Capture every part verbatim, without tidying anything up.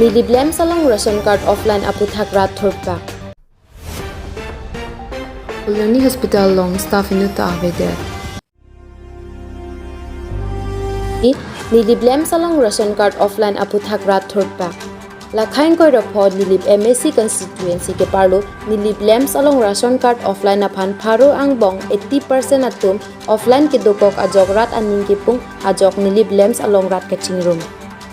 Nilip LAMPS along ration card offline aphuthak rat thurpak. Kalyani Hospital along staff inut ta avedet. Nilip LAMPS along ration card offline aphuthak rat thurpak. Lakha ingkoi ra pho Nilip M A C constituency keparlo Nilip LAMPS along ration card offline aphan pharo angbong eighty percent atum offline kedokok ajok rat aning kepung ajok Nilip LAMPS along rat kachingrum.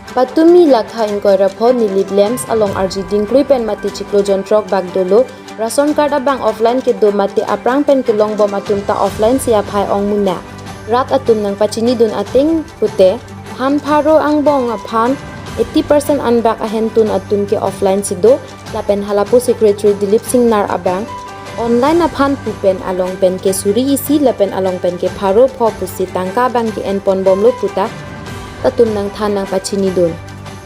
Patumi lakha ingkoi ra pho Nilip LAMPS along arji dingklui pen mate chiklo jon throk bak dolo, ration card abang offline kedo mate aphrang pen kelongbom atum ta offline si aphai ongmuna. Rat atum nangpachinidun ateng pute, han pharo angbong aphan eighty percent anbak ahentun atum ke offline si do, lapen halapu secretary Dilip Singnar abang online aphan pu pen along pen ke suri isi lapen along pen ke pharo pho pusi tangka abang ke-en ponbomlo puta atum nangthan nangpachinidun.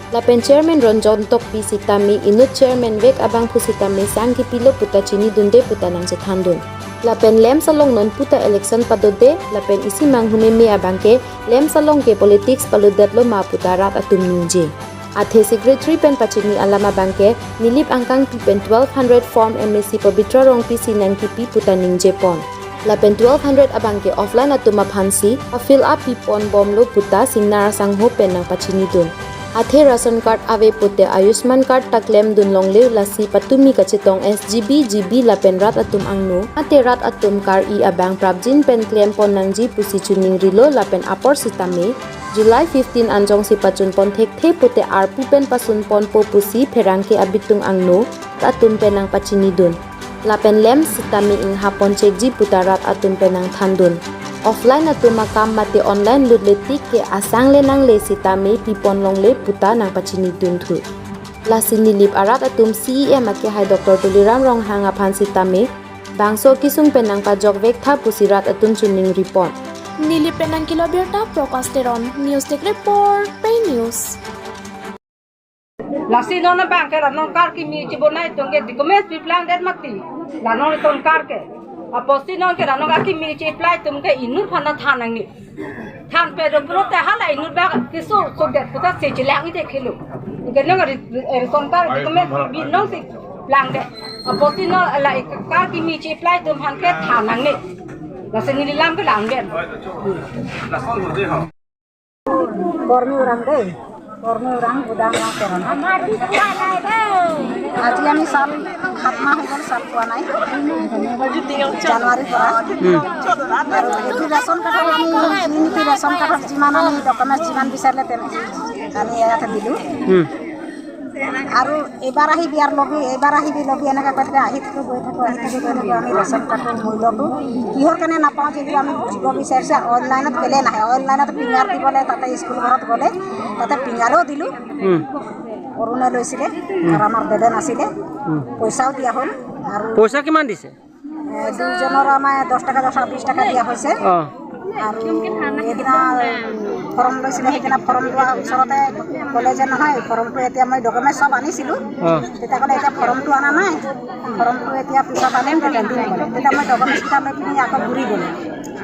Lapen chairman Ronjon Tokbi sitame inut chairman vek abang phu sitame sang kipilo puta chinidunde puta nangchethandun. Lapen LAMPS along non puta election padode lapen isi manghumeme abang ke LAMPS along ke politics palutdetlo ma puta rat atum ningje. Athe secretary pen pachini alam abang ke Nilip angkangpi pen twelve hundred form M A C Pabitra Rongpi si nangkipi puta ningje pon. Lapen twelve hundred abang ke offline atum aphan si a-fill up pi ponbomlo puta Singnar asangho pen nangpachinidun. Athe ration card ave pute Ayushman card ta klemdun longle, lasi patumi kachetong S G B, G B lapen rat atum angno. Athe rat atum kar-i abang prapjin pen klem pon nangji pusi chuningrilo lapen apor sitame July fifteen anjong si pachun pon thekthe pute arpu pen pasun ponpo pusi pherangke abitung angno atum pen nangpachinidun. Lapen LAMPS sitame ingha pon chekji puta rat atum pen nangthandun. Offline atum akam mate online lutletik ke asang le nangle sitame pi pon longle puta nangpachinidun thu. Lasi Nilip arat atum C E M akehai Doctor Tuliram Ronghang aphan sitame bangso kisung pen nangpajok vek tha pusi rat atum chuningri pon. Nilip pen nangkilo birta Prakash Teron, News Desk Report, Pei News. Lasi non abang ke la non kar kimi chibonai atum ke documents pi plangdet mati. La non ton kar ke. Apotsi non ke la non kar kimi chi-apply atum ke inut aphan ta than nangne. Than pe do pulote hala inut abang keso sodet puta se chelang ite khelo. Ke non ri-, eh, ration card documents pi non si plangdet. Apotsi non la kar kimi chi-apply atum aphan ke than nangne. Lasi neli lam ke langdet. Kormi orang dei, kormi orang gudang orang koran. Aji ami sal hat mah hoi gol sal pua nai. January pura. Hmm. Aru etu ration card ami, etu ration card jiman ami documents jiman bisarle ten. Kami ya tadi dulu. Hmm. Aru ebar ahibi ar lobi, ebar ahibi lobi enaka koite ahi thakbo, ahi thakbo, ahi thakbo, ahi thakbo, ami ration card mui lobi. Kihor karone napao je ami bujibo bisarse, online ot kele nahi, online ot finger dibole, tate school ghorat gole, tate finger-o dilu. Hmm. Oruna loisile, hmm, aru amar dede nasile. Hmm. Poisao dia hol, aru poisa kiman dise? এ, দুইজনৰ আমাৰ দহ টকা, দহ টকা, বিশ টকা দিয়া হৈছে। অ। আৰু এইদিনা ফৰ্ম লৈছিলে, সেইদিনা ফৰ্মটো ওচৰতে ক'লে যে, "নহয়, ফৰ্মটো এতিয়া মই ডকুমেণ্ট চব আনিছিলোঁ।" অ। তেতিয়া ক'লে, "এতিয়া ফৰ্মটো অনা নাই, ফৰ্মটো এতিয়া পিছত আনিম," তেতিয়া দিম ক'লে। তেতিয়া মই ডকুমেণ্টছকেইটা লৈ পিনি আকৌ ঘূৰি গ'লোঁ।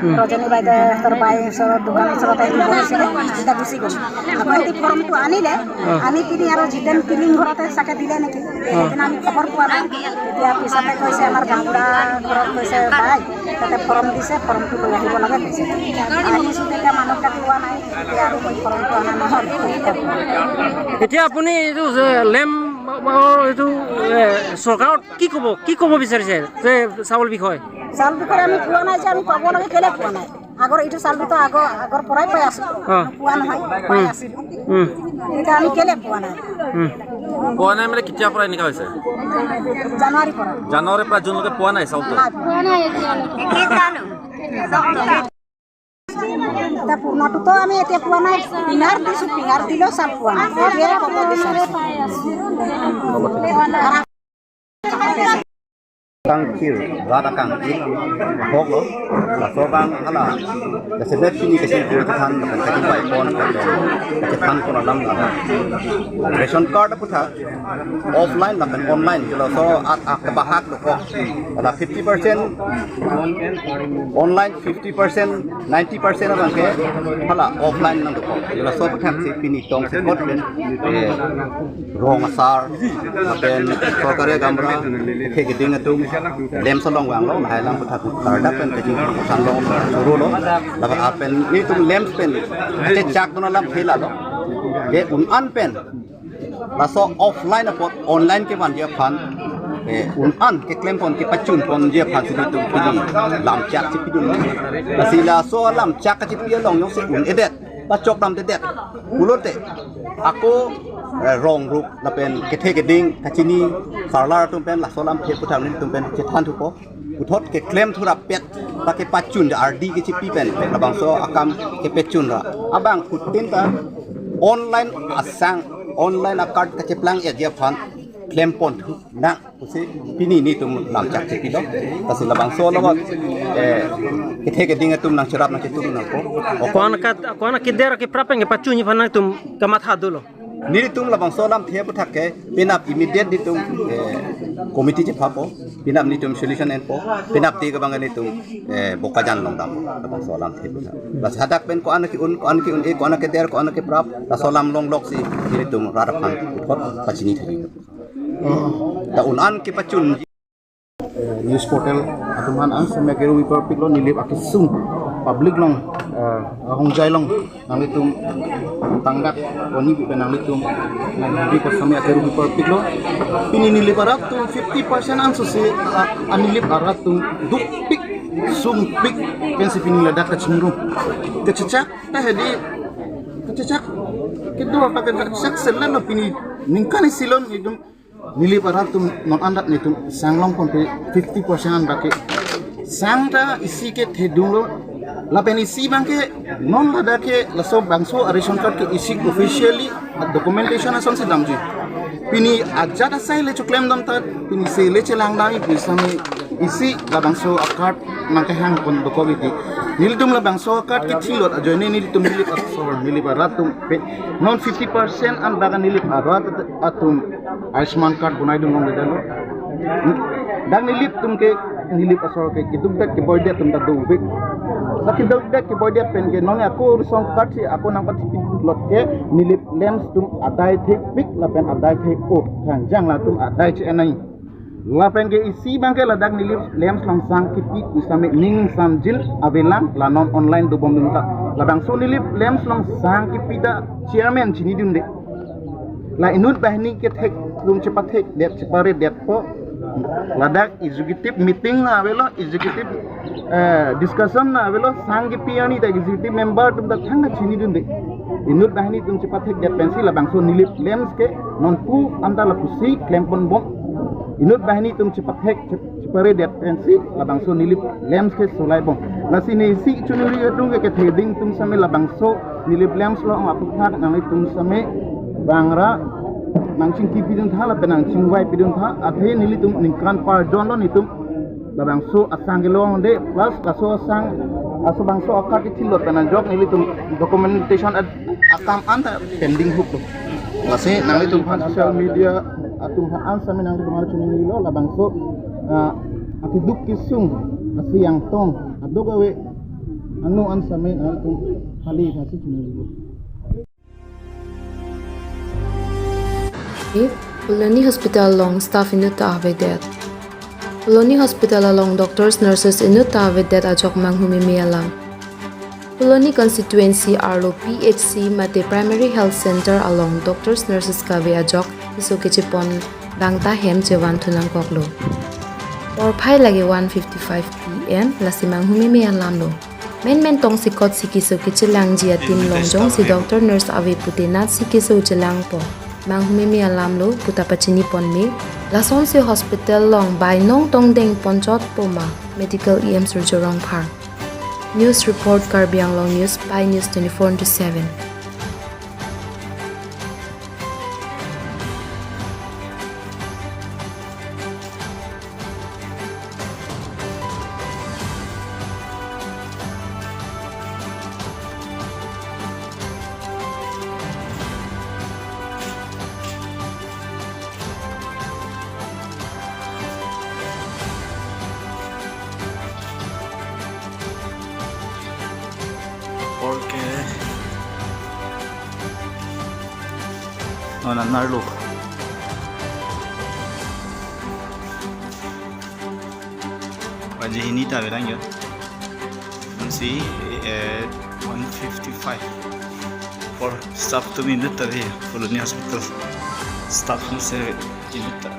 উম। ৰজনী বাইদেউহঁতৰ বাৰীৰ ওচৰত, দোকানৰ ওচৰতে আহি বহিছিলে, তেতিয়া গুচি গ'ল। আকৌ সিহঁতি ফৰ্মটো আনিলে, অ। আনি পিনি আৰু জিতেন পিলিং ঘৰতে চাগে দিলে নেকি? অ। সেইদিনা আমি খবৰ পোৱা নাই। এতিয়া পিছতে কৈছে, আমাৰ গাঁওবুঢ়া ঘৰত কৈছে, "বাই, তাতে ফৰ্ম দিছে, ফৰ্মটো লৈ আহিব লাগে," কৈছে। আহিছোঁ, তেতিয়া মানুহবিলাক পোৱা নাই, এতিয়া আৰু মই ফৰ্মটো অনা নহ'ল। এতিয়া আপুনি এইটো যে লেম, এইটো, এ, চৰকাৰত কি ক'ব, কি ক'ব বিচাৰিছে যে চাউল বিষয়ে? চাউল বিষয়ে আমি পোৱা নাই যে আমি পাব লাগে, কেলে পোৱা নাই? আগৰ এইটো চাউলটো তো আগৰ, আগৰ পৰাই পাই আছো। অ। পোৱা নহয়, পাই উম। আছিলো। উম। এতিয়া আমি কেলে পোৱা নাই? উম। পোৱা নাই মানে কেতিয়াৰ পৰা এনেকুৱা হৈছে? জানুৱাৰীৰ পৰা। জানুৱাৰীৰ পৰা জুনলৈকে পোৱা নাই চাউলটো? নাই, পোৱা নাই এতিয়ালৈকে। এতিয়া পুৰণাটোতো আমি এতিয়া পোৱা নাই। পিঙাৰ দিছো, পিঙাৰ দিলেও চাউল পোৱা নাই। এতিয়াই ক'ব বিচাৰিছো। tangkir rat akang ik hok lo. Laso abang hala, jasemet pini kachingthur chethan, kachingbai pon, chethan pon alam hala. Ration card aputhak offline lapen online, laso at ak bahak dokok. Hala fifty percent online, fifty percent, ninety percent abang ke hala offline nangdokok. Laso aphuthak si pini tongsekot pen, eh, rong asar, lapen sorkari agamra, kethe keding atum, LAMPS along vanglo, lahai alam aputhak kardap pen kachingthur chethan long choro lo, lapen apen nelitum LAMPS pen, kachechak dun alam thela lo. Ke un-an pen, laso offline apot online kevanji aphan, eh, un-an keklem pon kepachun ponji aphan si nelitum pini lamchak chepidun lo. Lasi laso lamchak kachepi along jongsi un-edet, pachok damdedet pulote, ako, eh, rong rup lapen kethe keding kachini sarlar atum pen laso lamthe aputhak nelitum pen chethan thupo. Puthot keklem thurapet, ta kepachun ardi kechepi pen labangso akam kepachun ra. Abangphutin ta online asang, online a-card kacheplang-etji aphan klem pon thu nang pusi pini nelitum lamchak chepilo. Lasi labangso along, eh, kethe keding atum nangcherap nangchetum nangpo. Ko-an ka, ko-an keder keprap pen kepachunji aphan nangtum kamatha dolo? Nelitum labangso lamthe aputhak ke penap immediate nelitum, eh, committee chephapo, penap nelitum solution enpo, penap di ke abang nelitum, eh, Bokajan along dampo, labangso lamthe aputhak. Lasi hadak pen ko-an ke-un, ko-an ke-un-e, ko-an keder, ko-an keprap, laso alam longlok si nelitum rat aphan puthot pachini thek. Ta un-an kepachun, eh, news portal atum aphan an seme keru biparpiklo, Nilip akesung public along, eh, ahongjai along nanglitum tangdak oni bupe nanglitum, eh, biko seme keru biparpiklo. Pini Nilip arat atum fifty percent anso si, ah, a-Nilip arat atum dukpik sungpik pensi pini ladak kachingrum. Kachechak ta hedi, kachechak kedo ta kachechak selen lo, pini ningkan isi lo nelitum Nilip arat atum non an dak nelitum sang long ponpe fifty percent an abang ke. Sang ta isi kethedung lo. Lapen isi abang ke non ladak ke laso bangso a-ration card ke isi officially documentation asonsi damji. Pini ajat asai le choklem dam ta, pini se le chelang dam, pini same isi labangso a-card nangkehang pon dokok iti. Nelitum labangso a-card kethilot ajoine nelitum Nilip asor, Nilip arat atum pe non fifty percent an abang ke Nilip arat atum Ayushman card bonai dun longledetlo. Dak Nilip atum ke, Nilip asor ke kedukdet keboidet atum ta dovek. Sa kedukdet keboidet pen ke non ako ration card si ako nangpathipilot ke Nilip LAMPS atum adai thepik lapen adai the-o, hangjang latum adai che-en nai. Lapen ke isi abang ke ladak Nilip LAMPS along sang kepi pusitame ning samjin avelang, la non online dobom dun ta. Labangso Nilip LAMPS along sang kepi ta chairman chinidunde. La inut banghini kethek atum chepathekdet, cheparedetpo. Ladak executive meeting na avelo, executive, eh, discussion na avelo, sang kepi arni ta executive member atum ta thangta chinidunde. Inut banghini atum chepathekdet pensi labangso Nilip LAMPS ke non pu anta lapusi klem ponbom. Inut banghini atum chepathek, chep-, cheparedet pensi labangso Nilip LAMPS ke solaibom. Lasi ne isi chunuri atum ke kethe keding atum same labangso Nilip LAMPS along aphuthak nanglitum same bangra nangchingki pidun tha lapen nangchingvai pidun tha, athe nelitum ningkan parjon lo nelitum labangso asang kelongde, plus laso asang, laso bangso a-card kethilot pen ajok nelitum documentation ad-, akam anta pending huk lo. Lasi nanglitum aphan social media atum aphan an same nanglitum aphan chuningri lo, labangso, ah, akeduk kesung, asi yang tong, aduk ave, ano an same nanglitum hali hasi chuningri lo. Phuloni Hospital along staff inut ta avedet. Phuloni Hospital along doctors, nurses inut ta avedet ajok manghumeme alam. Phuloni constituency arlo P H C mate Primary Health Center along doctors, nurses kave ajok keso kechepon abang ta hem chevan thu nangkoklo. Porphai lake one fifty-five P M, lasi manghumeme alam lo. Menmen tongsekot si keso kechelangji atim along jongsi doctor, nurse ave pute natsi keso chelangpo. Manghumeme alam lo puta pachini ponme. Lasonsi hospital along bainong tongdeng ponchotpo ma, Medical E M Surjya Rongphar. News report, Karbi Anglong News, Pi News twenty-four into seven. Mana narlo. Baje hini ta avelang jo. Ansi eh one fifty-five. Apor staff atum inut ta ave, Colony Hospital staff atum si inut ta.